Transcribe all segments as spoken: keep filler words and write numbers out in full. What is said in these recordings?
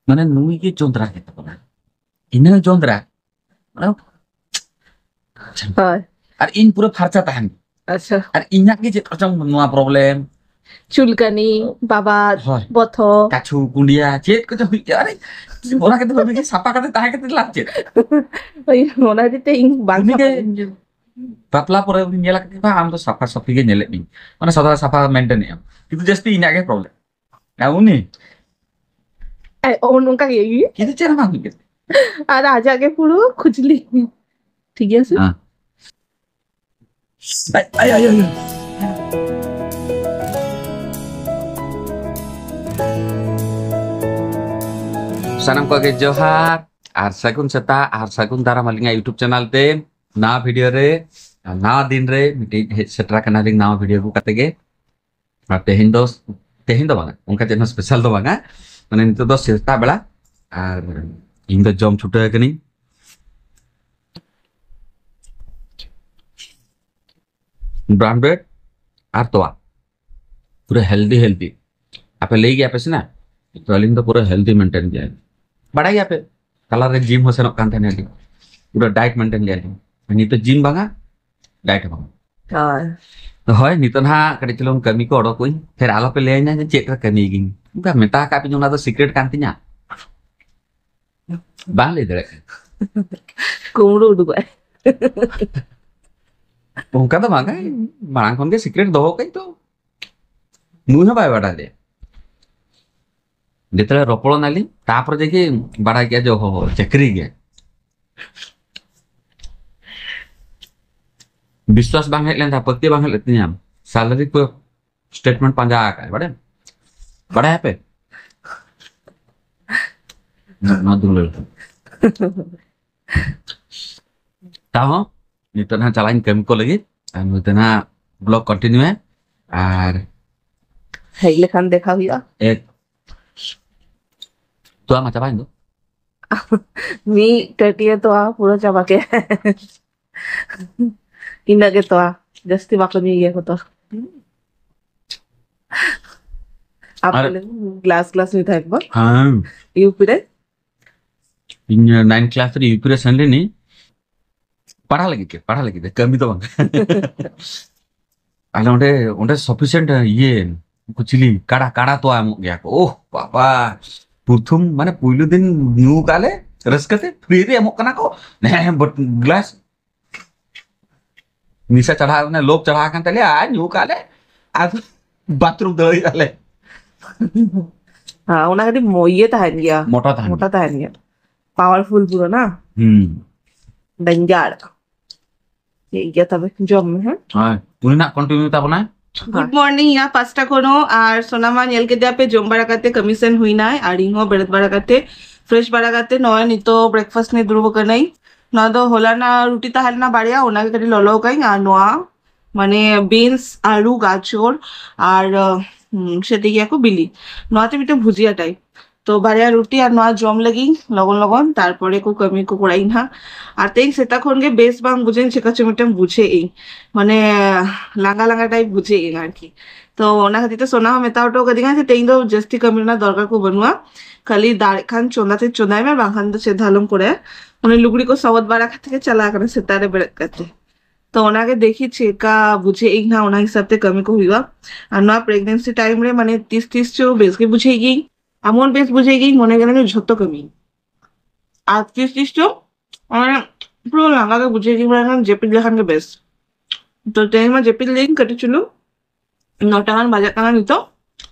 ᱢᱟᱱᱮ ᱱᱩᱭ ᱜᱮ ᱡᱚᱸᱫᱽᱨᱟ ᱜᱮ ᱛᱟᱵᱚᱱᱟ, ᱤᱱᱟᱹ ᱡᱚᱸᱫᱽᱨᱟ᱾ ᱢᱟᱱᱮ ᱦᱳᱭ᱾ ᱟᱨ ᱤᱧ ᱯᱩᱨᱟᱹ ᱯᱷᱟᱨᱪᱟ ᱛᱟᱦᱮᱱ᱾ ᱟᱪᱪᱷᱟ᱾ ᱟᱨ ᱤᱧᱟᱹᱜ ᱜᱮ ᱪᱮᱫ ᱠᱚᱪᱚᱝ ᱱᱚᱣᱟ ᱯᱨᱚᱵᱞᱮᱢ᱾ ᱪᱩᱞᱠᱟᱱᱤ, ᱵᱟᱵᱟᱫ, ᱦᱳᱭ᱾ ᱵᱚᱛᱷᱚ᱾ ᱠᱟᱪᱷᱩ ᱠᱩᱸᱰᱤᱭᱟ ᱪᱮᱫ ᱠᱚᱪᱚᱝ ᱦᱩᱭᱩᱜ ᱜᱮᱭᱟ᱾ ᱟᱨᱮ ᱚᱱᱟ ᱠᱟᱛᱮ ᱵᱷᱟᱵᱤ ᱜᱮ ᱥᱟᱯᱷᱟ ᱠᱟᱛᱮ ᱛᱟᱦᱮᱸ ᱠᱟᱛᱮ ᱞᱟᱵᱷ ᱪᱮᱫ? ᱳᱭ, ᱚᱱᱟ ᱦᱚᱛᱮᱡ ᱛᱮ ᱤᱧ ᱵᱟᱝ ᱩᱱᱤ ᱜᱮ ᱥᱟᱯᱷᱟᱭᱟ᱾ ᱵᱟᱯᱞᱟ ᱯᱚᱨᱮ ᱩᱱᱤ ᱧᱮᱞ ᱠᱟᱛᱮ ᱵᱟᱝ, ᱟᱢ ᱫᱚ ᱥᱟᱯᱷᱟ ᱥᱟᱹᱯᱷᱤ ᱜᱮ ᱧᱮᱞᱮᱫ ᱢᱮᱭᱟ, ᱢᱟᱱᱮ ᱥᱟᱫᱟ ᱥᱟᱯᱷᱟ ᱢᱮᱱᱴᱮᱱ ᱮᱫ ᱟᱢ, ᱠᱤᱱᱛᱩ ᱡᱟᱹᱥᱛᱤ ᱤᱧᱟᱹᱜ ᱜᱮ ᱯᱨᱚᱵᱞᱮᱢ᱾ ᱟᱨ ᱩᱱᱤ ᱟᱡ ᱚ-, ᱱᱚᱝᱠᱟ ᱜᱮ ᱤᱭᱟᱹ᱾ ᱠᱤᱱᱛᱩ ᱪᱮᱫ ᱦᱚᱸ ᱵᱟᱝ ᱦᱩᱭᱩᱜ ᱠᱟᱱᱟ᱾ ᱟᱨ ᱟᱡᱟᱜ ᱜᱮ ᱯᱩᱨᱟᱹ ᱠᱷᱩᱡᱽᱞᱤ᱾ ᱴᱷᱤᱠ ᱜᱮᱭᱟ ᱥᱮ? ᱦᱮᱸ᱾ ᱟᱭ, ᱟᱭ, ᱟᱭ, ᱟᱭ, ᱟᱭ᱾ ᱥᱟᱱᱟᱢ ᱠᱚᱜᱮ ᱡᱚᱦᱟᱨ ᱟᱨ ᱥᱟᱹᱜᱩᱱ ᱥᱮᱛᱟᱜ ᱟᱨ ᱥᱟᱹᱜᱩᱱ ᱫᱟᱨᱟᱢ ᱟᱹᱞᱤᱧᱟᱜ YouTube ᱪᱮᱱᱮᱞ ᱛᱮ᱾ ᱱᱟᱣᱟ ᱵᱷᱤᱰᱤᱭᱳ ᱨᱮ, ᱱᱟᱣᱟ ᱫᱤᱱ ᱨᱮ ᱢᱤᱫᱴᱤᱡ ᱦᱮᱡ ᱥᱮᱴᱮᱨ ᱟᱠᱟᱱᱟᱞᱤᱧ ᱱᱟᱣᱟ ᱵᱷᱤᱰᱤᱭᱳ ᱟᱹᱜᱩ ᱠᱟᱛᱮ ᱜᱮ᱾ ᱟᱨ ᱛᱮᱦᱮᱧ ᱫᱚ, ᱛᱮᱦᱮᱧ ᱫᱚ ᱵᱟᱝᱟ, ᱚᱱᱠᱟ ᱪᱮᱫ ᱦᱚᱸ ᱥᱯᱮᱥᱟᱞ ᱫᱚ ᱵᱟᱝᱟ, ᱢᱟᱱᱮ ᱱᱤᱛᱚᱜ ᱫᱚ ᱥᱮᱛᱟᱜ ᱵᱮᱲᱟ᱾ ᱟᱨ ᱤᱧ ᱫᱚ ᱡᱚᱢ ᱪᱷᱩᱴᱟᱹᱣ ᱠᱟᱹᱱᱟᱹᱧ ᱵᱨᱟᱣᱩᱱ ᱵᱨᱮᱰ ᱟᱨ ᱛᱚᱣᱟ, ᱯᱩᱨᱟᱹ ᱦᱮᱞᱫᱤ ᱦᱮᱞᱫᱤ᱾ ᱟᱯᱮ ᱞᱟᱹᱭ ᱜᱮᱭᱟ ᱯᱮ ᱥᱮ ᱱᱟ, ᱛᱚ ᱟᱹᱞᱤᱧ ᱫᱚ ᱯᱩᱨᱟᱹ ᱦᱮᱞᱫᱤ ᱢᱮᱱᱴᱮᱱ ᱜᱮᱭᱟ᱾ ᱵᱟᱲᱟᱭ ᱜᱮᱭᱟ ᱯᱮ, ᱠᱟᱞᱟᱨ ᱨᱮ ᱡᱤᱢ ᱦᱚᱸ ᱥᱮᱱᱚᱜ ᱠᱟᱱ ᱛᱟᱦᱮᱱᱟ ᱟᱹᱞᱤᱧ, ᱯᱩᱨᱟᱹ ᱰᱟᱭᱮᱴ ᱢᱮᱱᱴᱮᱱ ᱜᱮᱭᱟ ᱟᱹᱞᱤᱧ᱾ ᱱᱤᱛᱚᱜ ᱡᱤᱢ ᱵᱟᱝᱟ, ᱰᱟᱭᱮᱴ ᱦᱚᱸ ᱵᱟᱝᱟ᱾ ᱦᱳᱭ᱾ ᱦᱳᱭ, ᱱᱤᱛᱚᱜ ᱱᱟᱦᱟᱜ ᱠᱟᱹᱴᱤᱡ ᱪᱩᱞᱩᱝ ᱠᱟᱹᱢᱤ ᱠᱚ ᱚᱰᱚᱠᱚᱜ ᱟᱹᱧ, ᱯᱷᱮᱨ ᱟᱞᱚᱯᱮ ᱞᱟᱹᱭᱟᱹᱧᱟ ᱡᱮ ᱪᱮᱫ ᱨᱮ ᱠᱟᱹᱢᱤᱭ ᱜᱤᱧ᱾ ᱚᱱᱠᱟ ᱢᱮᱛᱟ ᱟᱠᱟᱫ ᱯᱮ ᱚᱱᱟ ᱫᱚ ᱥᱤᱠᱨᱮᱴ ᱠᱟᱱ ᱛᱤᱧᱟ᱾ ᱵᱟᱝ ᱞᱟᱹᱭ ᱫᱟᱲᱮᱭᱟᱜ ᱠᱟᱱᱟ᱾ ᱠᱩᱢᱲᱩ ᱩᱰᱩᱠᱚᱜᱼᱟᱭ᱾ ᱚᱱᱠᱟ ᱫᱚ ᱵᱟᱝ, ᱢᱟᱲᱟᱝ ᱠᱷᱚᱱ ᱜᱮ ᱥᱤᱠᱨᱮᱴ ᱫᱚᱦᱚ ᱠᱟᱜ ᱛᱚ᱾ ᱱᱩᱭ ᱦᱚᱸ ᱵᱟᱭ ᱵᱟᱰᱟᱭ ᱞᱮᱭᱟ᱾ ᱡᱮᱛᱮ ᱨᱚᱯᱚᱲ ᱱᱟᱞᱤᱧ, ᱛᱟᱯᱚᱨᱮ ᱡᱮ ᱵᱟᱰᱟᱭ ᱜᱮᱭᱟ ᱡᱮ, ᱚᱦᱚ, ᱪᱟᱹᱠᱨᱤ ᱜᱮ᱾ ᱵᱤᱥᱣᱟᱥ ᱵᱟᱝ ᱦᱮᱡ ᱞᱮᱱ ᱛᱟᱭᱟ, ᱯᱟᱹᱛᱭᱟᱹᱣ ᱵᱟᱝ ᱦᱮᱡ ᱞᱮᱱ ᱛᱤᱧᱟ᱾ ᱥᱮᱞᱟᱨᱤ ᱠᱚ ᱥᱴᱮᱴᱢᱮᱱᱴ ᱯᱟᱸᱡᱟ ᱟᱠᱟᱫ, ᱵᱟᱲᱟᱭ? ᱵᱟᱲᱟᱭᱟᱯᱮ? ᱱᱚᱣᱟ ᱫᱩᱞᱟᱹᱲ᱾ ᱛᱟᱦᱚᱸ ᱱᱤᱛᱚᱜ ᱱᱟᱦᱟᱜ ᱪᱟᱞᱟᱜ ᱤᱧ ᱠᱟᱹᱢᱤ ᱠᱚ ᱞᱟᱹᱜᱤᱫ, ᱟᱨ ᱱᱚᱛᱮ ᱱᱟᱦᱟᱜ ᱵᱞᱚᱜ ᱠᱚᱱᱴᱤᱱᱤᱭᱩ ᱢᱮ᱾ ᱟᱨ ᱦᱮᱡ ᱞᱮᱠᱷᱟᱱ ᱫᱮᱠᱷᱟ ᱦᱩᱭᱩᱜᱼᱟ᱾ ᱮᱠ, ᱛᱚᱣᱟ ᱢᱟ ᱪᱟᱵᱟᱭᱮᱱ ᱫᱚ᱾ ᱢᱤᱫ ᱴᱟᱹᱴᱤᱭᱟᱹ ᱛᱚᱣᱟ ᱯᱩᱨᱟᱹ ᱪᱟᱵᱟ ᱠᱮᱫ᱾ ᱤᱱᱟᱹᱜ ᱜᱮ ᱛᱚᱣᱟ, ᱡᱟᱹᱥᱛᱤ ᱵᱟᱠᱚ ᱧᱩᱭ ᱜᱮᱭᱟ ᱠᱚ ᱛᱚᱣᱟ᱾ ᱟᱯᱮ ᱟᱨ- ᱞᱟᱹᱜᱤᱫ ᱜᱞᱟᱥ ᱜᱞᱟᱥ ᱧᱩ ᱛᱟᱦᱮᱸ ᱠᱚᱜᱼᱟ ᱦᱮᱸ, ᱤᱭᱩᱯᱤ ᱨᱮ᱾ ᱤᱧ ᱱᱟᱭᱤᱱ ᱠᱞᱟᱥ ᱨᱮ ᱤᱭᱩᱯᱤ ᱨᱮ ᱥᱮᱱ ᱞᱮᱱᱤᱧ ᱯᱟᱲᱦᱟᱜ ᱞᱟᱹᱜᱤᱫ ᱜᱮ, ᱯᱟᱲᱦᱟᱜ ᱞᱟᱹᱜᱤᱫ ᱜᱮ, ᱠᱟᱹᱢᱤ ᱫᱚ ᱵᱟᱝ᱾ ᱟᱞᱮ ᱚᱸᱰᱮ, ᱚᱸᱰᱮ ᱥᱟᱯᱷᱤᱥᱤᱭᱮᱱᱴ ᱤᱭᱟᱹ, ᱩᱱᱠᱩ ᱪᱤᱞᱤ, ᱠᱟᱲᱟ, ᱠᱟᱲᱟ ᱛᱚᱣᱟ ᱮᱢᱚᱜ ᱜᱮᱭᱟ ᱠᱚ᱾ ᱳᱦ ᱵᱟᱵᱟ, ᱯᱨᱚᱛᱷᱚᱢ ᱢᱟᱱᱮ ᱯᱩᱭᱞᱩ ᱫᱤᱱ ᱧᱩ ᱠᱟᱜ ᱞᱮ ᱨᱟᱹᱥᱠᱟᱹ ᱛᱮ, ᱯᱷᱨᱤ ᱨᱮ ᱮᱢᱚᱜ ᱠᱟᱱᱟ ᱠᱚ᱾ ᱦᱮᱸ, ᱵᱟᱴ ᱜᱞᱟᱥ ᱱᱤᱥᱟ ᱪᱟᱲᱦᱟᱣ, ᱢᱟᱱᱮ ᱞᱳᱵᱷ ᱪᱟᱲᱦᱟᱣ ᱟᱠᱟᱱ ᱛᱟᱞᱮᱭᱟ, ᱟᱨ ᱧᱩ ᱠᱟᱜ ᱞᱮ, ᱟᱨ ᱵᱟᱛᱷᱨᱩᱢ ᱫᱟᱹᱲ ᱦᱩᱭᱩᱜ ᱛᱟᱞᱮ᱾ ᱦᱮᱸ, ᱚᱱᱟ ᱠᱟᱹᱴᱤᱡ ᱢᱚ-, ᱤᱭᱟᱹ ᱛᱟᱦᱮᱱ ᱜᱮᱭᱟ, ᱢᱚᱴᱟ ᱛᱟᱦᱮᱱ ᱢᱚᱴᱟ ᱛᱟᱦᱮᱱ ᱜᱮᱭᱟ, ᱯᱟᱣᱟᱨᱯᱷᱩᱞ ᱯᱩᱨᱟᱹ ᱱᱟ, ᱦᱩᱸ᱾ ᱰᱮᱧᱡᱟᱨ᱾ ᱴᱷᱤᱠ ᱜᱮᱭᱟ, ᱛᱚᱵᱮ ᱡᱚᱢ ᱢᱮ᱾ ᱦᱮᱸ, ᱦᱳᱭ, ᱩᱱᱤ ᱱᱟᱜ ᱠᱚᱱᱴᱤᱱᱤᱣ ᱛᱟᱵᱚᱱᱟᱭ᱾ ᱜᱩᱰ ᱢᱚᱨᱱᱤᱝ ᱭᱟ ᱯᱟᱥᱴᱟ ᱠᱷᱚᱱ ᱦᱚᱸ᱾ ᱟᱨ ᱥᱳᱱᱟᱢᱟ ᱧᱮᱞ ᱠᱮᱫᱮᱭᱟ ᱯᱮ, ᱡᱚᱢ ᱵᱟᱲᱟ ᱠᱟᱛᱮ, ᱠᱟᱹᱢᱤ ᱥᱮᱱ ᱦᱩᱭᱱᱟᱭ, ᱟᱨ ᱤᱧ ᱦᱚᱸ ᱵᱮᱨᱮᱫ ᱵᱟᱲᱟ ᱠᱟᱛᱮ, ᱯᱷᱨᱮᱥ ᱵᱟᱲᱟ ᱠᱟᱛᱮ, ᱱᱚᱜᱼᱚᱭ ᱱᱤᱛᱚᱜ ᱵᱨᱮᱠᱯᱷᱟᱥᱴ ᱱᱤᱭᱮ ᱫᱩᱲᱩᱵ ᱟᱠᱟᱱᱟᱹᱧ᱾ ᱱᱚᱣᱟ ᱫᱚ ᱦᱚᱞᱟᱱᱟᱜ ᱨᱩᱴᱤ ᱛᱟᱦᱮᱸ ᱞᱮᱱᱟ ᱵᱟᱨᱭᱟ, ᱚᱱᱟᱜᱮ ᱠᱟᱹᱴᱤᱡ ᱞᱚᱞᱚ ᱠᱟᱜ ᱟᱹᱧ, ᱟᱨ ᱱᱚᱣᱟ ᱢᱟᱱᱮ ᱵᱤᱱᱥ, ᱟᱹᱞᱩ, ᱜᱟᱡᱚᱨ ᱟᱨ ᱦᱩᱸ, ᱥᱮᱴᱤ ᱜᱮᱭᱟ ᱠᱚ ᱵᱤᱞᱤ, ᱱᱚᱣᱟᱛᱮ ᱢᱤᱫᱴᱮᱱ ᱵᱷᱩᱡᱤᱭᱟ ᱴᱟᱭᱤᱯ᱾ ᱛᱚ ᱵᱟᱨᱭᱟ ᱨᱩᱴᱤ ᱟᱨ ᱱᱚᱣᱟ ᱡᱚᱢ ᱞᱟᱹᱜᱤᱫ ᱞᱚᱜᱚᱱ ᱞᱚᱜᱚᱱ, ᱛᱟᱨᱯᱚᱨᱮ ᱠᱚ ᱠᱟᱹᱢᱤ ᱠᱚ ᱠᱚᱨᱟᱣ ᱤᱧ ᱦᱟᱸᱜ᱾ ᱟᱨ ᱛᱮᱦᱮᱧ ᱥᱮᱛᱟᱜ ᱠᱷᱚᱱ ᱜᱮ ᱵᱮᱥ ᱵᱟᱝ ᱵᱩᱡᱷᱟᱹᱣ, ᱪᱮᱠᱟ ᱪᱚ ᱢᱤᱫᱴᱮᱱ ᱵᱩᱡᱷᱟᱹᱣ ᱤᱧ, ᱢᱟᱱᱮ ᱞᱟᱸᱜᱟ ᱞᱟᱸᱜᱟ ᱴᱟᱭᱤᱯ ᱵᱩᱡᱷᱟᱹᱣ ᱤᱧ ᱟᱨᱠᱤ᱾ ᱛᱚ ᱚᱱᱟ ᱠᱷᱟᱹᱛᱤᱨ ᱛᱮ ᱥᱳᱱᱟ ᱦᱚᱸ ᱢᱮᱛᱟ ᱦᱚᱴᱚ ᱠᱟᱫᱤᱧᱟ ᱡᱮ ᱛᱮᱦᱮᱧ ᱫᱚ ᱡᱟᱹᱥᱛᱤ ᱠᱟᱹᱢᱤ ᱨᱮᱱᱟᱜ ᱫᱚᱨᱠᱟᱨ ᱠᱚ ᱵᱟᱹᱱᱩᱜᱼᱟ, ᱠᱷᱟᱹᱞᱤ ᱫᱟᱲᱮᱜ ᱠᱷᱟᱱ ᱪᱚᱸᱫᱟ ᱛᱮ ᱪᱚᱸᱫᱟᱭ ᱢᱮ, ᱵᱟᱝᱠᱷᱟᱱ ᱫᱚ ᱪᱮᱫ ᱦᱚᱸ ᱟᱞᱚᱢ ᱠᱚᱨᱟᱭᱟ᱾ ᱩᱱᱤ ᱞᱩᱜᱽᱲᱤ ᱠᱚ ᱥᱟᱵᱚᱫ ᱵᱟᱲᱟ ᱠᱟᱛᱮ ᱜᱮ ᱪᱟᱞᱟᱣ ᱠᱟᱱᱟ ᱥᱮᱛᱟᱜ ᱨᱮ ᱵᱮᱨᱮᱫ ᱠᱟᱛᱮ᱾ ᱛᱚ ᱚᱱᱟᱜᱮ ᱫᱮᱠᱷᱤ ᱪᱮᱫᱠᱟ ᱵᱩᱡᱷᱟᱹᱣ ᱤᱧ ᱦᱟᱸᱜ, ᱚᱱᱟ ᱦᱤᱥᱟᱹᱵ ᱛᱮ ᱠᱟᱹᱢᱤ ᱠᱚ ᱦᱩᱭᱩᱜᱼᱟ᱾ ᱟᱨ ᱱᱚᱣᱟ ᱯᱨᱮᱜᱱᱮᱱᱥᱤ ᱴᱟᱭᱤᱢ ᱨᱮ ᱢᱟᱱᱮ ᱛᱤᱥ ᱛᱤᱥ ᱪᱚ ᱵᱮᱥ ᱜᱮ ᱵᱩᱡᱷᱟᱹᱣ ᱜᱤᱧ, ᱮᱢᱚᱱ ᱵᱮᱥ ᱵᱩᱡᱷᱟᱹᱣ ᱜᱤᱧ ᱢᱚᱱᱮ ᱜᱮ ᱡᱷᱚᱛᱚ ᱠᱟᱹᱢᱤ᱾ ᱟᱨ ᱛᱤᱥ ᱛᱤᱥ ᱪᱚ ᱢᱟᱱᱮ ᱯᱩᱨᱟᱹ ᱞᱟᱸᱜᱟ ᱜᱮ ᱵᱩᱡᱷᱟᱹᱣ ᱜᱤᱧ, ᱢᱟᱱᱮ ᱡᱟᱹᱯᱤᱫ ᱞᱮᱠᱷᱟᱱ ᱜᱮ ᱵᱮᱥ᱾ ᱛᱚ ᱛᱮᱦᱮᱧ ᱢᱟ ᱡᱟᱹᱯᱤᱫ ᱞᱮᱫᱟᱹᱧ ᱠᱟᱹᱴᱤᱡ ᱪᱩᱞᱩᱝ, ᱱᱚᱴᱟ ᱜᱟᱱ ᱵᱟᱡᱟᱜ ᱠᱟᱱᱟ ᱱᱤᱛᱚᱜ,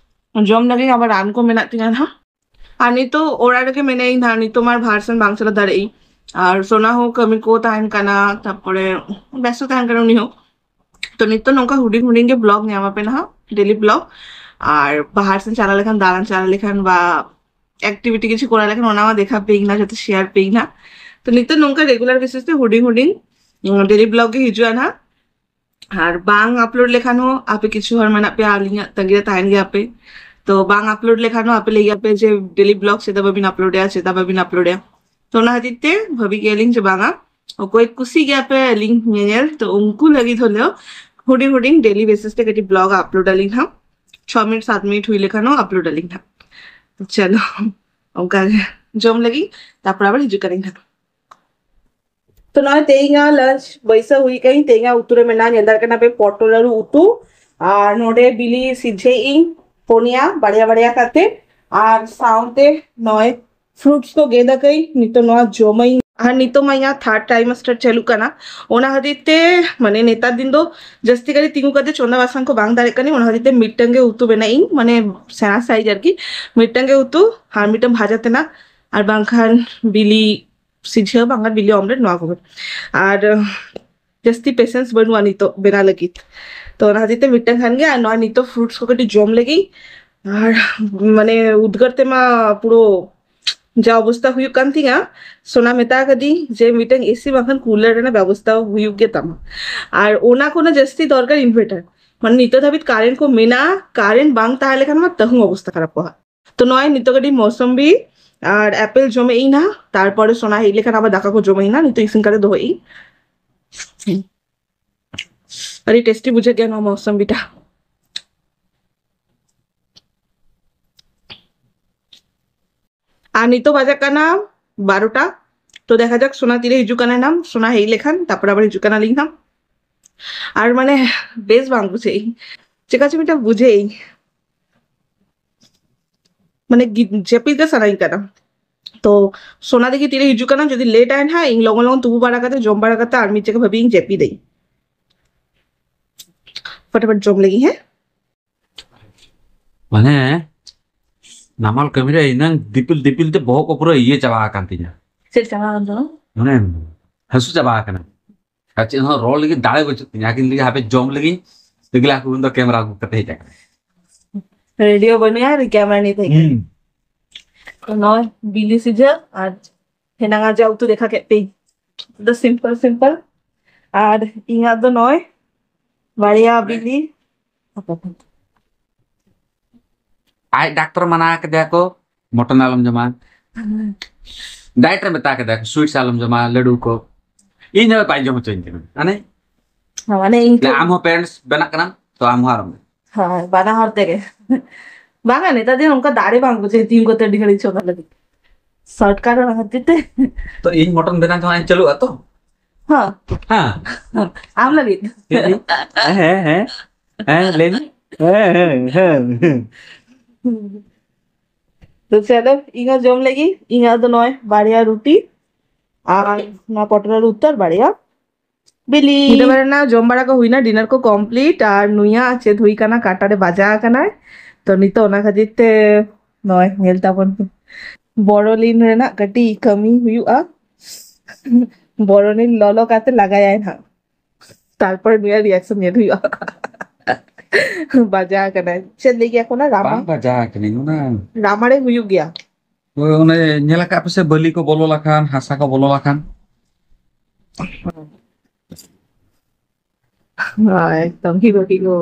ᱡᱚᱢ ᱞᱟᱹᱜᱤᱫ ᱟᱵᱟᱨ ᱨᱟᱱ ᱠᱚ ᱢᱮᱱᱟᱜ ᱛᱤᱧᱟ ᱱᱟᱦᱟᱜ᱾ ᱟᱨ ᱱᱤᱛᱚᱜ ᱚᱲᱟᱜ ᱨᱮᱜᱮ ᱢᱮᱱᱟᱧ ᱱᱟᱦᱟᱜ, ᱱᱤᱛᱚᱜ ᱢᱟ ᱵᱟᱦᱟᱨ ᱥᱮᱱ ᱵᱟᱝ ᱪᱟᱞᱟᱣ ᱫᱟᱲᱮᱭᱟᱜ ᱤᱧ, ᱟᱨ ᱥᱳᱱᱟ ᱦᱚᱸ ᱠᱟᱹᱢᱤ ᱠᱚ ᱛᱟᱦᱮᱱ ᱠᱟᱱᱟ, ᱛᱟᱨᱯᱚᱨᱮ ᱵᱮᱥᱛᱚ ᱛᱟᱦᱮᱱ ᱠᱟᱱᱟ ᱩᱱᱤ ᱦᱚᱸ᱾ ᱛᱚ ᱱᱤᱛᱚᱜ ᱱᱚᱝᱠᱟ ᱦᱩᱰᱤᱧ ᱦᱩᱰᱤᱧ ᱜᱮ ᱵᱞᱚᱜ ᱧᱟᱢ ᱟᱯᱮ ᱱᱟᱦᱟᱜ, ᱰᱮᱞᱤ ᱵᱞᱚᱜ᱾ ᱟᱨ ᱵᱟᱦᱟᱨ ᱥᱮᱱ ᱪᱟᱞᱟᱣ ᱞᱮᱠᱷᱟᱱ, ᱫᱟᱬᱟᱱ ᱪᱟᱞᱟᱣ ᱞᱮᱠᱷᱟᱱ ᱵᱟ ᱮᱠᱴᱤᱵᱷᱤᱴᱤ ᱠᱤᱪᱷᱩ ᱠᱚᱨᱟᱣ ᱞᱮᱠᱷᱟᱱ ᱚᱱᱟ ᱢᱟ ᱫᱮᱠᱷᱟ ᱯᱮᱭᱤᱧ ᱱᱟ, ᱡᱚᱛᱚ ᱥᱮᱭᱟᱨ ᱯᱮᱭᱤᱧ ᱱᱟ᱾ ᱛᱚ ᱱᱤᱛᱚᱜ ᱱᱚᱝᱠᱟ ᱨᱮᱜᱩᱞᱟᱨ ᱵᱮᱥᱤᱥ ᱛᱮ ᱦᱩᱰᱤᱧ ᱦᱩᱰᱤᱧ ᱰᱮᱞᱤ ᱵᱞᱚᱜ ᱜᱮ ᱦᱤᱡᱩᱜᱼᱟ ᱱᱟᱦᱟᱜ᱾ ᱟᱨ ᱵᱟᱝ ᱟᱯᱞᱳᱰ ᱞᱮᱠᱷᱟᱱ ᱦᱚᱸ ᱟᱯᱮ ᱠᱤᱪᱷᱩ ᱦᱚᱲ ᱢᱮᱱᱟᱜ ᱯᱮᱭᱟ ᱟᱹᱞᱤᱧᱟᱜ ᱛᱟᱺᱜᱤ ᱨᱮ ᱛᱟᱦᱮᱱ ᱜᱮᱭᱟ ᱯᱮ᱾ ᱛᱚ ᱵᱟᱝ ᱟᱯᱞᱳᱰ ᱞᱮᱠᱷᱟᱱ ᱦᱚᱸ ᱟᱯᱮ ᱞᱟᱹᱭ ᱜᱮᱭᱟ ᱯᱮ ᱡᱮ ᱰᱮᱞᱤ ᱵᱞᱚᱜ ᱪᱮᱫᱟᱜ ᱵᱟᱵᱤᱱ ᱟᱯᱞᱳᱰᱮᱜᱼᱟ, ᱪᱮᱫᱟᱜ ᱵᱟᱵᱤᱱ ᱟᱯᱞᱳᱰᱮᱜᱼᱟ᱾ ᱛᱚ ᱚᱱᱟ ᱠᱷᱟᱹᱛᱤᱨ ᱛᱮ ᱵᱷᱟᱹᱵᱤ ᱜᱮᱭᱟᱞᱤᱧ ᱡᱮ ᱵᱟᱝᱟ, ᱚᱠᱚᱭ ᱠᱩᱥᱤ ᱜᱮᱭᱟ ᱯᱮ ᱟᱹᱞᱤᱧ ᱧᱮᱧᱮᱞ, ᱛᱚ ᱩᱱᱠᱩ ᱞᱟᱹᱜᱤᱫ ᱦᱚᱞᱮᱣ ᱦᱩᱰᱤᱧ ᱦᱩᱰᱤᱧ ᱰᱮᱞᱤ ᱵᱮᱥᱤᱥ ᱛᱮ ᱠᱟᱹᱴᱤᱡ ᱵᱞᱚᱜ ᱟᱯᱞᱳᱰ ᱟᱹᱞᱤᱧ ᱦᱟᱸᱜ᱾ ᱪᱷᱚ ᱢᱤᱱᱤᱴ ᱥᱟᱛ ᱢᱤᱱᱤᱴ ᱦᱩᱭ ᱞᱮᱠᱷᱟᱱ ᱦᱚᱸ ᱟᱯᱞᱳᱰ ᱟᱹᱞᱤᱧ ᱦᱟᱸᱜ᱾ ᱪᱚᱞᱚ, ᱚᱱᱠᱟ ᱜᱮ ᱡᱚᱢ ᱞᱟᱹᱜᱤᱫ, ᱛᱟᱨᱯᱚᱨ ᱟᱵᱟᱨ ᱦᱤᱡᱩᱜ ᱠᱟᱹᱱᱟᱹᱧ ᱦᱟᱸᱜ᱾ ᱛᱚ ᱱᱚᱜᱼᱚᱭ ᱛᱮᱦᱮᱧᱟᱜ ᱞᱟᱧᱪ ᱵᱟᱹᱭᱥᱟᱹᱣ ᱦᱩᱭ ᱠᱟᱹᱧ᱾ ᱛᱮᱦᱮᱧᱟᱜ ᱩᱛᱩ ᱨᱮ ᱢᱮᱱᱟᱜᱼᱟ, ᱧᱮᱞ ᱫᱟᱲᱮᱭᱟᱜ ᱠᱟᱱᱟ ᱯᱮ, ᱯᱚᱴᱚᱞ ᱟᱹᱞᱩ ᱩᱛᱩ, ᱟᱨ ᱱᱚᱰᱮ ᱵᱤᱞᱤ ᱥᱤᱡᱷᱮ ᱤᱧ ᱯᱩᱱᱭᱟ, ᱵᱟᱨᱭᱟ ᱵᱟᱨᱭᱟ ᱠᱟᱛᱮ, ᱟᱨ ᱥᱟᱶᱛᱮ ᱱᱚᱜᱼᱚᱭ ᱯᱷᱨᱩᱴᱥ ᱠᱚ ᱜᱮᱫ ᱟᱠᱟᱫᱟᱹᱧ, ᱱᱤᱛᱚᱜ ᱱᱚᱣᱟ ᱡᱚᱢᱟᱹᱧ᱾ ᱟᱨ ᱱᱤᱛᱚᱜ ᱢᱟ ᱤᱧᱟᱹᱜ ᱛᱷᱟᱨᱰ ᱴᱨᱟᱭᱢᱮᱥᱴᱟᱨ ᱪᱟᱹᱞᱩᱜ ᱠᱟᱱᱟ, ᱚᱱᱟ ᱠᱷᱟᱹᱛᱤᱨ ᱛᱮ ᱢᱟᱱᱮ ᱱᱮᱛᱟᱨ ᱫᱤᱱ ᱫᱚ ᱡᱟᱹᱥᱛᱤ ᱠᱟᱭᱛᱮ ᱛᱤᱸᱜᱩ ᱠᱟᱛᱮ ᱪᱚᱸᱫᱟ ᱵᱟᱥᱟᱝ ᱠᱚ ᱵᱟᱝ ᱫᱟᱲᱮᱭᱟᱜ ᱠᱟᱱᱟᱧ᱾ ᱚᱱᱟ ᱠᱷᱟᱹᱛᱤᱨ ᱛᱮ ᱢᱤᱫᱴᱟᱝ ᱜᱮ ᱩᱛᱩ ᱵᱮᱱᱟᱜ ᱤᱧ, ᱢᱟᱱᱮ ᱥᱮᱬᱟ ᱥᱟᱭᱤᱡ ᱟᱨᱠᱤ, ᱢᱤᱫᱴᱟᱝ ᱜᱮ ᱩᱛᱩ ᱟᱨ ᱢᱤᱫᱴᱟᱝ ᱵᱷᱟᱡᱟ ᱛᱮᱱᱟᱜ, ᱟᱨ ᱵᱟᱝᱠᱷᱟᱱ ᱵᱤᱞᱤ ᱥᱤᱡᱷᱟᱹ, ᱵᱟᱝᱠᱷᱟᱱ ᱵᱤᱞᱤ ᱚᱢᱞᱮᱴ, ᱱᱚᱣᱟ ᱠᱚᱜᱮ᱾ ᱟᱨ ᱡᱟᱹᱥᱛᱤ ᱯᱮᱥᱮᱱᱥ ᱵᱟᱹᱱᱩᱜᱼᱟ ᱱᱤᱛᱚᱜ ᱵᱮᱱᱟᱣ ᱞᱟᱹᱜᱤᱫ, ᱛᱚ ᱚᱱᱟ ᱠᱷᱟᱹᱛᱤᱨ ᱛᱮ ᱢᱤᱫᱴᱟᱝ ᱠᱷᱟᱱ ᱜᱮ᱾ ᱟᱨ ᱱᱚᱣᱟ ᱱᱤᱛᱚᱜ ᱯᱷᱨᱩᱴᱥ ᱠᱚ ᱠᱟᱹᱴᱤᱡ ᱡᱚᱢ ᱞᱟᱹᱜᱤᱫ, ᱟᱨ ᱢᱟᱱᱮ ᱩᱫᱽᱜᱟᱹᱨ ᱛᱮᱢᱟ ᱯᱩᱨᱟᱹ ᱡᱟ ᱚᱵᱚᱥᱛᱟ ᱦᱩᱭᱩᱜ ᱠᱟᱱ ᱛᱤᱧᱟ᱾ ᱥᱳᱱᱟ ᱢᱮᱛᱟ ᱠᱟᱫᱤᱧ ᱡᱮ ᱢᱤᱫᱴᱟᱝ ᱮᱥᱤ ᱵᱟᱝᱠᱷᱟᱱ ᱠᱩᱞᱟᱨ ᱨᱮᱱᱟᱜ ᱵᱮᱵᱚᱥᱛᱟ ᱦᱩᱭᱩᱜ ᱜᱮ ᱛᱟᱢᱟ, ᱟᱨ ᱚᱱᱟ ᱠᱷᱚᱱᱟᱜ ᱡᱟᱹᱥᱛᱤ ᱫᱚᱨᱠᱟᱨ ᱤᱱᱵᱷᱟᱨᱴᱟᱨ᱾ ᱢᱟᱱᱮ ᱱᱤᱛᱚᱜ ᱫᱷᱟᱹᱵᱤᱡ ᱠᱟᱨᱮᱱᱴ ᱠᱚ ᱢᱮᱱᱟᱜᱼᱟ, ᱠᱟᱨᱮᱱᱴ ᱵᱟᱝ ᱛᱟᱦᱮᱸ ᱞᱮᱠᱷᱟᱱ ᱢᱟ ᱛᱟᱹᱦᱩ ᱚᱵᱚᱥᱛᱟ ᱠᱷᱟᱨᱟᱯᱚᱜᱼᱟ᱾ ᱛᱚ ᱱᱚᱜᱼᱚᱭ ᱱᱤᱛᱚᱜ ᱠᱟᱹᱴᱤᱡ ᱢᱳᱥᱚᱢᱵᱤ ᱟᱨ ᱟᱯᱮᱞ ᱡᱚᱢᱮᱫ ᱤᱧ ᱱᱟ, ᱛᱟᱨᱯᱚᱨᱮ ᱥᱳᱱᱟ ᱦᱮᱡ ᱞᱮᱠᱷᱟᱱ ᱟᱵᱟᱨ ᱫᱟᱠᱟ ᱠᱚ ᱡᱚᱢᱮᱫ ᱤᱧ ᱱᱟ, ᱱᱤᱛᱚᱜ ᱤᱥᱤᱱ ᱠᱟᱛᱮ ᱫᱚᱦᱚᱭᱮᱫ ᱤᱧ᱾ ᱟᱹᱰᱤ ᱴᱮᱥᱴᱤ ᱵᱩᱡᱷᱟᱹᱜ ᱜᱮᱭᱟ ᱱᱚᱣᱟ ᱢᱳᱥᱚᱢᱵᱤᱴᱟ᱾ ᱟᱨ ᱱᱤᱛᱚᱜ ᱵᱟᱡᱟᱜ ᱠᱟᱱᱟ ᱵᱟᱨᱚᱴᱟ᱾ ᱛᱚ ᱫᱮᱠᱷᱟ ᱡᱟᱠ ᱥᱳᱱᱟ ᱛᱤᱨᱮ ᱦᱤᱡᱩᱜ ᱠᱟᱱᱟᱭ ᱱᱟᱢ, ᱥᱳᱱᱟ ᱦᱮᱡ ᱞᱮᱠᱷᱟᱱ ᱛᱟᱨᱯᱚᱨ ᱟᱵᱟᱨ ᱦᱤᱡᱩᱜ ᱠᱟᱱᱟᱞᱤᱧ ᱱᱟᱢ᱾ ᱟᱨ ᱢᱟᱱᱮ ᱵᱮᱥ ᱵᱟᱝ ᱵᱩᱡᱷᱟᱹᱜ ᱤᱧ, ᱪᱮᱠᱟ ᱪᱚ ᱢᱤᱫᱴᱟᱝ ᱵᱩᱡᱷᱟᱹᱜ ᱤᱧ, ᱢᱟᱱᱮ ᱜᱤ- ᱡᱟᱹᱯᱤᱫ ᱜᱮ ᱥᱟᱱᱟᱧ ᱠᱟᱱᱟ᱾ ᱛᱚ ᱥᱳᱱᱟ ᱫᱤᱠᱤ ᱛᱤᱨᱮ ᱦᱤᱡᱩᱜ ᱠᱟᱱᱟ, ᱡᱩᱫᱤ ᱞᱮᱴ ᱟᱭ ᱱᱟᱦᱟᱜ, ᱤᱧ ᱞᱚᱜᱚᱱ ᱞᱚᱜᱚᱱ ᱛᱩᱯᱩ ᱵᱟᱲᱟ ᱠᱟᱛᱮ, ᱡᱚᱢ ᱵᱟᱲᱟ ᱠᱟᱛᱮ ᱟᱨ ᱢᱤᱫ ᱡᱟᱭᱜᱟ ᱵᱷᱟᱵᱤ ᱤᱧ ᱡᱟᱹᱯᱤᱫᱟᱹᱧ᱾ ᱯᱷᱟᱴᱟᱯᱷᱟᱴ ᱡᱚᱢ ᱞᱟᱹᱜᱤᱫ, ᱦᱮᱸ᱾ ᱢᱟᱱᱮ ᱱᱟᱢᱟᱞ ᱠᱟᱹᱢᱤ ᱨᱮ ᱮᱱᱟᱝ ᱫᱤᱯᱤᱞ ᱫᱤᱯᱤᱞ ᱛᱮ ᱵᱚᱦᱚᱜ ᱠᱚ ᱯᱩᱨᱟᱹ ᱤᱭᱟᱹ ᱪᱟᱵᱟ ᱟᱠᱟᱱ ᱛᱤᱧᱟ᱾ ᱪᱮᱫ ᱪᱟᱵᱟ ᱟᱠᱟᱱ ᱛᱟᱢᱟ? ᱢᱟᱱᱮ ᱦᱟᱹᱥᱩ ᱪᱟᱵᱟ ᱟᱠᱟᱱᱟ᱾ ᱟᱨ ᱪᱮᱫ ᱦᱚᱸ ᱨᱚᱲ ᱞᱟᱹᱜᱤᱫ ᱫᱟᱲᱮ ᱵᱟᱹᱪᱩᱜ ᱛᱤᱧᱟ᱾ ᱟᱹᱠᱤᱱ ᱞᱟᱹᱜᱤᱫ ᱦᱟᱯᱮ ᱡᱚᱢ ᱞᱟᱹᱜᱤᱫ ᱛᱤᱜᱞᱟ ᱠᱚ ᱫᱚ ᱠᱮᱢᱮᱨᱟ ᱟᱹᱜᱩ ᱠᱟᱛᱮ ᱦᱮᱡ ᱟᱠᱟᱱᱟ᱾ ᱨᱮᱰᱤᱭᱳ ᱵᱟᱹᱱᱩᱭᱟ ᱟᱨ ᱠᱮᱢᱮᱨᱟ ᱱᱤᱛ ᱦᱮᱡ ᱟᱠᱟᱱᱟ᱾ ᱱᱚᱜᱼᱚᱭ ᱵᱤᱞᱤ ᱥᱤᱡᱷᱟᱹ ᱟᱨ ᱦᱮᱱᱟᱝ ᱟᱡᱟᱜ ᱩᱛᱩ ᱫᱮᱠᱷᱟ ᱠᱮᱫ ᱯᱮ, ᱫᱚ ᱥᱤᱢᱯᱚᱞ ᱥᱤᱢᱯᱚᱞ᱾ ᱟᱨ ᱤᱧᱟᱹᱜ ᱫᱚ ᱱᱚᱜᱼᱚᱭ ᱵᱟᱨᱭᱟ ᱵᱤᱞᱤ᱾ ᱟᱡ ᱰᱟᱠᱛᱚᱨ ᱢᱟᱱᱟ ᱠᱮᱫᱮᱭᱟ ᱠᱚ, ᱢᱚᱴᱚᱱ ᱟᱞᱚᱢ ᱡᱚᱢᱟ, ᱰᱟᱭᱮᱴ ᱨᱮ ᱢᱮᱛᱟ ᱠᱮᱫᱮᱭᱟ ᱠᱚ, ᱥᱩᱭᱤᱴᱥ ᱟᱞᱚᱢ ᱡᱚᱢᱟ, ᱞᱟᱹᱰᱩ ᱠᱚ᱾ ᱤᱧ ᱫᱚ ᱵᱟᱭ ᱡᱚᱢ ᱦᱚᱪᱚᱧ ᱠᱟᱱᱟ᱾ ᱢᱟᱱᱮ ᱢᱟᱱᱮ ᱤᱧ ᱟᱢ ᱦᱚᱸ ᱯᱮᱨᱮᱱᱴᱥ ᱵᱮᱱᱟᱜ ᱠᱟᱱᱟᱢ, ᱛᱚ ᱟᱢ ᱦᱚᱸ ᱟᱞᱚᱢ᱾ ᱦᱳᱭ, ᱵᱟᱱᱟ ᱦᱚᱲ ᱛᱮᱜᱮ᱾ ᱵᱟᱝᱟ, ᱱᱮᱛᱟᱨ ᱫᱤᱱ ᱚᱱᱠᱟ ᱫᱟᱲᱮ ᱵᱟᱝ ᱵᱩᱡᱷᱟᱹᱜᱼᱟ ᱛᱤᱸᱜᱩ ᱠᱟᱛᱮ ᱟᱹᱰᱤ ᱜᱷᱟᱹᱲᱤᱡ ᱪᱚᱸᱫᱟ ᱞᱟᱹᱜᱤᱫ᱾ ᱥᱚᱨᱴᱠᱟᱴ ᱚᱱᱟ ᱠᱷᱟᱹᱛᱤᱨ ᱛᱮ᱾ ᱛᱚ, ᱤᱧ ᱢᱚᱴᱚᱱ ᱵᱮᱱᱟᱣ ᱡᱚᱝ ᱤᱧ ᱪᱟᱹᱞᱩᱜᱼᱟ ᱛᱚ? ᱦᱚᱸ᱾ ᱦᱮᱸ᱾ ᱟᱢ ᱞᱟᱹᱜᱤᱫ᱾ ᱦᱮᱸ, ᱦᱮᱸ, ᱦᱮᱸ᱾ ᱦᱮᱸ, ᱞᱟᱹᱭ ᱢᱮ᱾ ᱦᱮᱸ, ᱦᱮᱸ, ᱦᱮᱸ, ᱦᱮᱸ᱾ ᱛᱚ ᱪᱚᱞᱚ, ᱤᱧ ᱦᱚᱸ ᱡᱚᱢ ᱞᱮᱜᱤ᱾ ᱤᱧᱟᱹᱜ ᱫᱚ ᱱᱚᱜᱼᱚᱭ ᱵᱟᱨᱭᱟ ᱨᱩᱴᱤ ᱟᱨ ᱱᱚᱣᱟ ᱯᱚᱴᱚᱞ ᱟᱹᱞᱩ ᱩᱛᱛᱚᱨ ᱵᱟᱨᱭᱟ ᱵᱤᱞᱤ᱾ ᱧᱤᱫᱟᱹ ᱵᱮᱲᱟ ᱨᱮᱱᱟᱜ ᱡᱚᱢ ᱵᱟᱲᱟ ᱠᱚ ᱦᱩᱭᱱᱟ, ᱰᱤᱱᱟᱨ ᱠᱚ ᱠᱚᱢᱯᱞᱤᱴ, ᱟᱨ ᱱᱩᱭᱟᱜ ᱪᱮᱫ ᱦᱩᱭ ᱠᱟᱱᱟ, ᱠᱟᱴᱟ ᱨᱮ ᱵᱟᱡᱟ ᱟᱠᱟᱱᱟᱭ᱾ ᱛᱚ ᱱᱤᱛᱚᱜ ᱚᱱᱟ ᱠᱷᱟᱹᱛᱤᱨ ᱛᱮ ᱱᱚᱜᱼᱚᱭ ᱧᱮᱞ ᱛᱟᱵᱚᱱ ᱯᱮ᱾ ᱵᱚᱨᱚᱞᱤᱱ ᱨᱮᱱᱟᱜ ᱠᱟᱹᱴᱤᱡ ᱠᱟᱹᱢᱤ ᱦᱩᱭᱩᱜᱼᱟ᱾ ᱵᱚᱨᱚᱞᱤᱱ ᱞᱚᱞᱚ ᱠᱟᱛᱮ ᱞᱟᱜᱟᱭᱟᱭ ᱱᱟᱦᱟᱜ, ᱛᱟᱨᱯᱚᱨ ᱱᱩᱭᱟᱜ ᱨᱤᱭᱟᱠᱥᱚᱱ ᱧᱮᱞ ᱦᱩᱭᱩᱜᱼᱟ᱾ ᱵᱟᱡᱟ ᱟᱠᱟᱱᱟᱭ᱾ ᱪᱮᱫ ᱞᱟᱹᱭ ᱜᱮᱭᱟ ᱠᱚ ᱚᱱᱟ ᱨᱟᱢᱟ? ᱵᱟᱝ ᱵᱟᱡᱟ ᱟᱠᱟᱱᱟᱹᱧ, ᱚᱱᱟ ᱨᱟᱢᱟ ᱨᱮ ᱦᱩᱭᱩᱜ ᱜᱮᱭᱟ᱾ ᱦᱳᱭ, ᱚᱱᱮ ᱧᱮᱞ ᱟᱠᱟᱫ ᱯᱮᱥᱮ, ᱵᱟᱹᱞᱤ ᱠᱚ ᱵᱚᱞᱚ ᱞᱮᱠᱷᱟᱱ, ᱦᱟᱥᱟ ᱠᱚ ᱵᱚᱞᱚ ᱞᱮᱠᱷᱟᱱ᱾ ᱦᱳᱭ, ᱮᱠᱫᱚᱢ ᱦᱤᱨᱳ ᱦᱤᱨᱳ᱾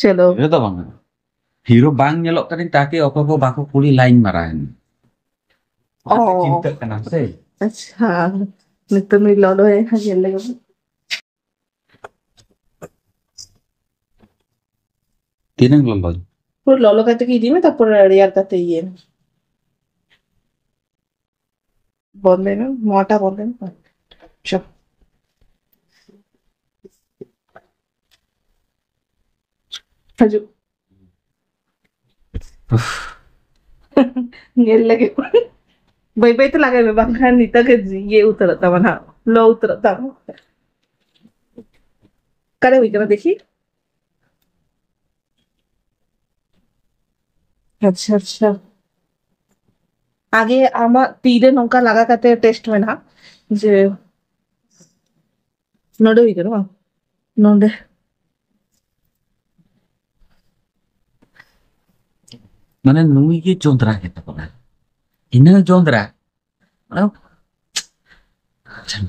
ᱪᱚᱞᱚ᱾ ᱦᱤᱨᱳ ᱫᱚ ᱵᱟᱝ, ᱦᱤᱨᱳ ᱵᱟᱝ ᱧᱮᱞᱚᱜ ᱠᱟᱹᱱᱟᱹᱧ, ᱛᱟᱠᱤ ᱚᱠᱚᱭ ᱠᱚ ᱵᱟᱠᱚ ᱠᱩᱞᱤ ᱞᱟᱭᱤᱱ ᱢᱟᱨᱟᱝ᱾ ᱚ᱾ ᱪᱤᱱᱛᱟᱹᱜ ᱠᱟᱱᱟ ᱥᱮ? ᱟᱪᱪᱷᱟ, ᱱᱤᱛᱚᱜ ᱱᱩᱭ ᱞᱚᱞᱚᱭ ᱦᱟᱸᱜ ᱧᱮᱞ ᱞᱮᱜᱮ᱾ ᱛᱤᱱᱟᱹᱝ ᱞᱚᱞᱚ? ᱯᱩᱨᱟᱹ ᱞᱚᱞᱚ ᱠᱟᱛᱮ ᱜᱮ ᱤᱫᱤ ᱢᱮ, ᱛᱟᱨᱯᱚᱨ ᱨᱮᱭᱟᱲ ᱠᱟᱛᱮ ᱤᱭᱟᱹ ᱢᱮ᱾ ᱵᱚᱱᱫᱮ ᱢᱮ, ᱱᱚᱣᱟᱴᱟ ᱵᱚᱱᱫᱮ ᱢᱮ᱾ ᱪᱚ᱾ ᱦᱤᱡᱩᱜ᱾ ᱧᱮᱞ ᱞᱟᱹᱜᱤᱫ᱾ ᱵᱟᱹᱭ ᱵᱟᱹᱭ ᱛᱮ ᱞᱟᱜᱟᱭ ᱢᱮ, ᱵᱟᱝᱠᱷᱟᱱ ᱱᱤᱛᱚᱜ ᱜᱮ ᱤᱭᱟᱹ ᱩᱛᱟᱹᱨᱚᱜ ᱛᱟᱢᱟ ᱱᱟᱦᱟᱜ, ᱞᱚ ᱩᱛᱟᱹᱨᱚᱜ ᱛᱟᱢᱟ᱾ ᱚᱠᱟᱨᱮ ᱦᱩᱭ ᱠᱟᱱᱟ ᱫᱮᱠᱷᱤ? ᱟᱪᱪᱷᱟ, ᱟᱪᱪᱷᱟ᱾ ᱟᱜᱮ ᱟᱢᱟᱜ ᱛᱤ ᱨᱮ ᱱᱚᱝᱠᱟ ᱞᱟᱜᱟ ᱠᱟᱛᱮ ᱴᱮᱥᱴ ᱢᱮ ᱱᱟᱦᱟᱜ, ᱡᱮ ᱱᱚᱰᱮ ᱦᱩᱭ ᱠᱟᱱᱟ ᱵᱟᱝ? ᱱᱚᱰᱮ᱾ ᱢᱟᱱᱮ ᱱᱩᱭ ᱜᱮ ᱡᱚᱸᱫᱽᱨᱟ ᱜᱮ ᱛᱟᱵᱚᱱᱟ᱾ ᱤᱱᱟᱹ ᱡᱚᱸᱫᱽᱨᱟ᱾ ᱢᱟᱱᱮ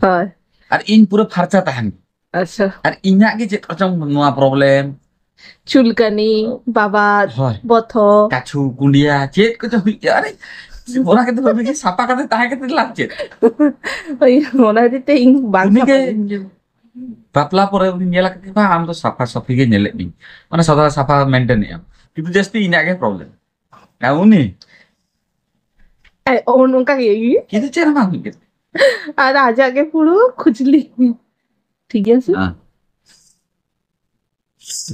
ᱦᱳᱭ᱾ ᱟᱨ ᱤᱧ ᱯᱩᱨᱟᱹ ᱯᱷᱟᱨᱪᱟ ᱛᱟᱦᱮᱱ᱾ ᱟᱪᱪᱷᱟ᱾ ᱟᱨ ᱤᱧᱟᱹᱜ ᱜᱮ ᱪᱮᱫ ᱠᱚᱪᱚᱝ ᱱᱚᱣᱟ ᱯᱨᱚᱵᱞᱮᱢ᱾ ᱪᱩᱞᱠᱟᱱᱤ, ᱵᱟᱵᱟᱫ, ᱦᱳᱭ᱾ ᱵᱚᱛᱷᱚ᱾ ᱠᱟᱪᱷᱩ, ᱠᱩᱸᱰᱤᱭᱟ, ᱪᱮᱫ ᱠᱚᱪᱚᱝ ᱦᱩᱭᱩᱜ ᱜᱮᱭᱟ᱾ ᱟᱨᱮ, ᱚᱱᱟ ᱠᱟᱛᱮ ᱵᱷᱟᱵᱤ ᱜᱮ ᱥᱟᱯᱷᱟ ᱠᱟᱛᱮ ᱛᱟᱦᱮᱸ ᱠᱟᱛᱮ ᱞᱟᱵᱷ ᱪᱮᱫ? ᱳᱭ, ᱚᱱᱟ ᱠᱷᱟᱹᱛᱤᱨ ᱛᱮ ᱤᱧ ᱵᱟᱝ ᱩᱱᱤ ᱜᱮ ᱥᱟᱯᱷᱟᱭᱟᱹᱧ᱾ ᱵᱟᱯᱞᱟ ᱯᱚᱨᱮ ᱩᱱᱤ ᱧᱮᱞ ᱟᱠᱟᱫ ᱠᱚᱣᱟ, ᱟᱢ ᱫᱚ ᱥᱟᱯᱷᱟ ᱥᱟᱯᱷᱤ ᱜᱮ ᱧᱮᱞᱮᱫ ᱢᱮᱭᱟ, ᱢᱟᱱᱮ ᱥᱟᱫᱟ ᱥᱟᱯᱷᱟ ᱢᱮᱱᱴᱮᱱ ᱮᱫ ᱟᱢ, ᱠᱤᱱᱛᱩ ᱡᱟᱹᱥᱛᱤ ᱤᱧᱟᱹᱜ ᱜᱮ ᱯᱨᱚᱵᱞᱮᱢ᱾ ᱟᱨ ᱩᱱᱤ ᱚᱱᱠᱟ ᱜᱮ ᱠᱤᱱᱛᱩ ᱪᱮᱫ ᱦᱚᱸ ᱵᱟᱝ ᱦᱩᱭᱩᱜ ᱠᱟᱱᱟ᱾ ᱟᱨ ᱟᱡᱟᱜ ᱜᱮ ᱯᱩᱨᱟᱹ ᱠᱷᱩᱡᱽᱞᱤ᱾ ᱴᱷᱤᱠ ᱜᱮᱭᱟ ᱥᱮ? ᱦᱮᱸ᱾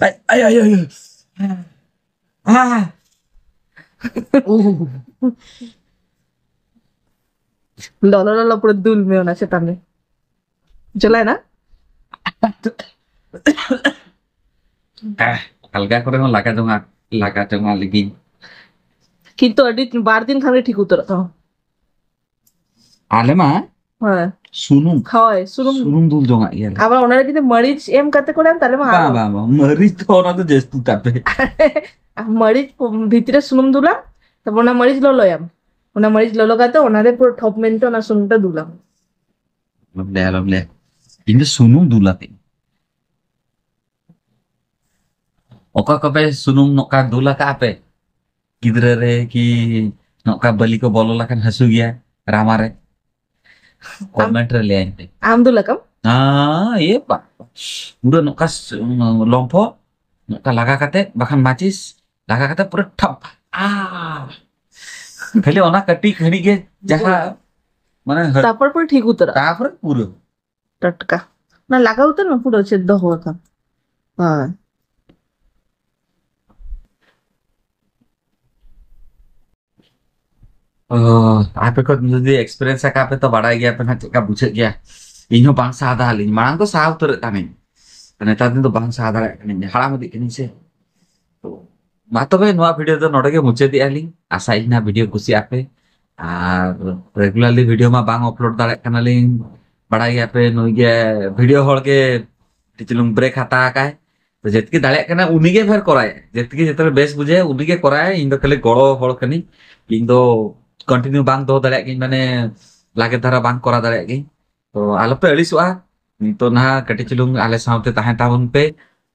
ᱟᱭ, ᱟᱭ, ᱟᱭ, ᱟᱭ, ᱟᱭ᱾ ᱟᱦ᱾ ᱩᱦ᱾ ᱞᱚᱞᱚ ᱞᱚᱞᱚ ᱯᱩᱨᱟᱹ ᱫᱩᱞ ᱢᱮ ᱚᱱᱟ ᱪᱮᱛᱟᱱ ᱨᱮ᱾ ᱪᱟᱞᱟᱭᱱᱟ? ᱟᱦ, ᱟᱞᱜᱟ ᱠᱚᱨᱮ ᱦᱚᱸ ᱞᱟᱜᱟ ᱡᱚᱝᱟ, ᱞᱟᱜᱟ ᱡᱚᱝᱟ ᱞᱟᱹᱜᱤᱫ᱾ ᱠᱤᱱᱛᱩ ᱟᱹᱰᱤ ᱵᱟᱨ ᱫᱤᱱ ᱠᱷᱟᱱ ᱜᱮ ᱴᱷᱤᱠ ᱩᱛᱟᱹᱨᱚᱜ ᱛᱟᱢᱟ᱾ ᱟᱞᱮ ᱢᱟ ᱦᱮᱸ᱾ ᱥᱩᱱᱩᱢ, ᱦᱳᱭ, ᱥᱩᱱᱩᱢ᱾ ᱥᱩᱱᱩᱢ ᱫᱩᱞ ᱡᱚᱝᱟᱜ ᱜᱮᱭᱟᱞᱮ᱾ ᱟᱵᱟᱨ ᱚᱱᱟ ᱨᱮ ᱡᱩᱫᱤ ᱢᱟᱹᱨᱤᱪ ᱮᱢ ᱠᱟᱛᱮ ᱠᱚ ᱮᱢ, ᱛᱟᱦᱞᱮ ᱢᱟ ᱵᱟᱝ, ᱟᱨᱚ᱾ ᱵᱟᱝ, ᱵᱟᱝ, ᱢᱟᱹᱨᱤᱪ ᱫᱚ ᱚᱱᱟ ᱫᱚ ᱡᱟᱹᱥᱛᱤ ᱛᱟᱯᱮ᱾ ᱢᱟᱹᱨᱤᱪ ᱵᱷᱤᱛᱨᱤ ᱨᱮ ᱥᱩᱱᱩᱢ ᱫᱩᱞᱟᱢ, ᱛᱟᱨᱯᱚᱨ ᱚᱱᱟ ᱢᱟᱹᱨᱤᱪ ᱞᱚᱞᱚᱭᱟᱢ᱾ ᱚᱱᱟ ᱢᱟᱹᱨᱤᱪ ᱞᱚᱞᱚ ᱠᱟᱛᱮ ᱚᱱᱟ ᱨᱮ ᱯᱩᱨᱟᱹ ᱴᱷᱚᱯ ᱢᱮᱱᱛᱮ ᱚᱱᱟ ᱥᱩᱱᱩᱢ ᱴᱟ ᱫᱩᱞᱟᱢ᱾ ᱟᱞᱚᱢ ᱞᱟᱹᱭᱟ, ᱟᱞᱚᱢ ᱞᱟᱹᱭᱟ᱾ ᱤᱧ ᱫᱚ ᱥᱩᱱᱩᱢ ᱫᱩᱞ ᱟᱛᱮ᱾ ᱚᱠᱟ ᱠᱚᱯᱮ ᱥᱩᱱᱩᱢ ᱱᱚᱝᱠᱟ ᱫᱩᱞ ᱟᱠᱟᱜᱼᱟ ᱯᱮ? ᱜᱤᱫᱽᱨᱟᱹ ᱨᱮ ᱠᱤ ᱱᱚᱝᱠᱟ ᱵᱟᱹᱞᱤ ᱠᱚ ᱵᱚᱞᱚ ᱞᱮᱠᱷᱟᱱ ᱦᱟᱹᱥᱩ ᱜᱮᱭᱟ ᱨᱟᱢᱟ ᱨᱮ? ᱟᱢ, ᱠᱚᱢᱮᱱᱴ ᱨᱮ ᱞᱟᱹᱭᱟᱹᱧ ᱯᱮ᱾ ᱟᱢ ᱫᱩᱞ ᱟᱠᱟᱢ? ᱦᱮᱸ, ᱤᱭᱟᱹ ᱵᱟ-, ᱯᱩᱨᱟᱹ ᱱᱚᱝᱠᱟ ᱥ-, ᱞᱚᱢᱯᱷᱚ ᱱᱚᱝᱠᱟ ᱞᱟᱜᱟ ᱠᱟᱛᱮ, ᱵᱟᱠᱷᱟᱱ ᱢᱟᱪᱤᱥ ᱞᱟᱜᱟ ᱠᱟᱛᱮ ᱯᱩᱨᱟᱹ ᱴᱷᱟᱯ᱾ ᱟ, ᱠᱷᱟᱹᱞᱤ ᱚᱱᱟ ᱠᱟᱹᱴᱤᱡ ᱜᱷᱟᱹᱲᱤᱡ ᱜᱮ ᱡᱟᱦᱟᱸ, ᱢᱟᱱᱮ, ᱦᱟᱹ-, ᱛᱟᱨᱯᱚᱨ ᱯᱩᱨᱟᱹ ᱴᱷᱤᱠ ᱩᱛᱟᱹᱨᱚᱜᱼᱟ᱾ ᱛᱟᱨᱯᱚᱨᱮ ᱯᱩᱨᱟᱹ᱾ ᱴᱟᱴᱠᱟ᱾ ᱚᱱᱟ ᱞᱟᱜᱟᱣ ᱩᱛᱟᱹᱨ ᱢᱮ ᱯᱩᱨᱟᱹ, ᱪᱮᱫ ᱫᱚᱦᱚ ᱟᱠᱟᱱ᱾ ᱦᱳᱭ᱾ ᱚ, ᱟᱯᱮ ᱠᱚ ᱡᱩᱫᱤ ᱮᱠᱥᱯᱮᱨᱤᱭᱮᱱᱥ ᱟᱠᱟᱫ ᱯᱮ ᱛᱚ ᱵᱟᱲᱟᱭ ᱜᱮᱭᱟ ᱯᱮ ᱦᱟᱸᱜ ᱪᱮᱫ ᱞᱮᱠᱟ ᱵᱩᱡᱷᱟᱹᱜ ᱜᱮᱭᱟ᱾ ᱤᱧ ᱦᱚᱸ ᱵᱟᱝ ᱥᱟᱦᱟᱣ ᱫᱟᱲᱮᱭᱟᱜ ᱞᱤᱧ, ᱢᱟᱲᱟᱝ ᱫᱚ ᱥᱟᱦᱟᱣ ᱩᱛᱟᱹᱨᱮᱫ ᱛᱟᱦᱮᱱᱤᱧ, ᱱᱮᱛᱟᱨ ᱫᱤᱱ ᱫᱚ ᱵᱟᱝ ᱥᱟᱦᱟᱣ ᱫᱟᱲᱮᱭᱟᱜ ᱠᱟᱹᱱᱟᱹᱧ, ᱦᱟᱲᱟᱢ ᱤᱫᱤᱜ ᱠᱟᱹᱱᱟᱹᱧ ᱥᱮ᱾ ᱛᱚ, ᱢᱟ ᱛᱚᱵᱮ ᱱᱚᱣᱟ ᱵᱷᱤᱰᱤᱭᱳ ᱫᱚ ᱱᱚᱰᱮ ᱜᱮ ᱢᱩᱪᱟᱹᱫᱮᱜᱼᱟ ᱞᱤᱧ᱾ ᱟᱥᱟᱭᱟᱹᱧ ᱱᱟᱦᱟᱜ ᱵᱷᱤᱰᱤᱭᱳ ᱠᱩᱥᱤᱭᱟᱜ ᱯᱮ᱾ ᱟᱨ ᱨᱮᱜᱩᱞᱟᱨᱞᱤ ᱵᱷᱤᱰᱤᱭᱳ ᱢᱟ ᱵᱟᱝ ᱟᱯᱞᱳᱰ ᱫᱟᱲᱮᱭᱟᱜ ᱠᱟᱱᱟᱞᱤᱧ, ᱵᱟᱲᱟᱭ ᱜᱮᱭᱟ ᱯᱮ ᱱᱩᱭ ᱜᱮ ᱵᱷᱤᱰᱤᱭᱳ ᱦᱚᱲ ᱜᱮ ᱠᱟᱹᱴᱤᱡ ᱪᱩᱞᱩᱝ ᱵᱨᱮᱠ ᱦᱟᱛᱟᱣ ᱟᱠᱟᱭ᱾ ᱛᱚ ᱡᱮᱛᱠᱤ ᱫᱟᱲᱮᱭᱟᱜ ᱠᱟᱱᱟ ᱩᱱᱤ ᱜᱮ ᱯᱷᱮᱨ ᱠᱚᱨᱟᱭ, ᱡᱮᱛᱠᱤ ᱡᱮᱛᱮ ᱵᱮᱥ ᱵᱩᱡᱷᱟᱹᱣ ᱩᱱᱤ ᱜᱮ ᱠᱚᱨᱟᱭ᱾ ᱤᱧ ᱫᱚ ᱠᱷᱟᱹᱞᱤ ᱜᱚᱲᱚ ᱦᱚᱲ ᱠᱟᱹᱱᱟᱹᱧ, ᱤᱧ ᱫᱚ ᱠᱚᱱᱴᱤᱱᱤᱭᱩ ᱵᱟᱝ ᱫᱚᱦᱚ ᱫᱟᱲᱮᱭᱟᱜ ᱜᱤᱧ, ᱢᱟᱱᱮ ᱞᱟᱜᱮ ᱫᱷᱟᱨᱟ ᱵᱟᱝ ᱠᱚᱨᱟᱣ ᱫᱟᱲᱮᱭᱟᱜ ᱜᱤᱧ᱾ ᱛᱚ ᱟᱞᱚᱯᱮ ᱟᱹᱲᱤᱥᱚᱜᱼᱟ, ᱱᱤᱛᱚᱜ ᱱᱟᱦᱟᱜ ᱠᱟᱹᱴᱤᱡ ᱪᱩᱞᱩᱝ ᱟᱞᱮ ᱥᱟᱶᱛᱮ ᱛᱟᱦᱮᱸ ᱛᱟᱵᱚᱱ ᱯᱮ᱾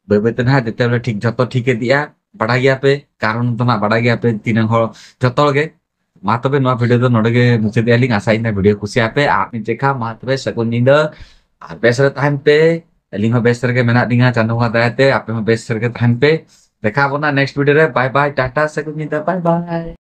ᱵᱟᱹᱭ ᱵᱟᱹᱭ ᱛᱮ ᱱᱟᱦᱟᱜ ᱡᱮᱛᱮ ᱵᱚᱞᱮ ᱴᱷᱤᱠ ᱡᱷᱚᱛᱚ ᱴᱷᱤᱠ ᱤᱫᱤᱜᱼᱟ᱾ ᱵᱟᱰᱟᱭ ᱜᱮᱭᱟ ᱯᱮ, ᱠᱟᱨᱚᱱ ᱫᱚ ᱱᱟᱦᱟᱜ ᱵᱟᱰᱟᱭ ᱜᱮᱭᱟ ᱯᱮ ᱛᱤᱱᱟᱹᱜ ᱦᱚᱲ, ᱡᱷᱚᱛᱚ ᱦᱚᱲ ᱜᱮ᱾ ᱢᱟ ᱛᱚᱵᱮ ᱱᱚᱣᱟ ᱵᱷᱤᱰᱤᱭᱳ ᱫᱚ ᱱᱚᱰᱮ ᱜᱮ ᱢᱩᱪᱟᱹᱫᱮᱜᱼᱟ ᱞᱤᱧ᱾ ᱟᱥᱟᱭᱟᱹᱧ ᱱᱚᱣᱟ ᱵᱷᱤᱰᱤᱭᱳ ᱠᱩᱥᱤᱭᱟᱜ ᱯᱮ᱾ ᱟᱨ ᱢᱤᱫ ᱡᱮᱠᱷᱟ ᱢᱟ ᱛᱚᱵᱮ ᱥᱟᱹᱜᱩᱱ ᱧᱤᱫᱟᱹ᱾ ᱟᱨ ᱵᱮᱥ ᱨᱮ ᱛᱟᱦᱮᱱ ᱯᱮ᱾ ᱟᱹᱞᱤᱧ ᱦᱚᱸ ᱵᱮᱥ ᱨᱮᱜᱮ ᱢᱮᱱᱟᱜ ᱞᱤᱧᱟ ᱪᱟᱸᱫᱳ ᱵᱚᱸᱜᱟ ᱫᱟᱭᱟᱛᱮ᱾ ᱟᱯᱮ ᱦᱚᱸ ᱵᱮᱥ ᱨᱮᱜᱮ ᱛᱟᱦᱮᱱ ᱯᱮ᱾ ᱫᱮᱠᱷᱟ ᱵᱚᱱᱟ ᱱᱮᱠᱥᱴ ᱵᱷᱤᱰᱤᱭᱳ ᱨᱮ᱾ ᱵᱟᱭ ᱵᱟᱭ, ᱴᱟᱴᱟ, ᱥᱟᱹᱜᱩᱱ ᱧᱤᱫᱟᱹ, ᱵᱟᱭ ᱵᱟᱭ᱾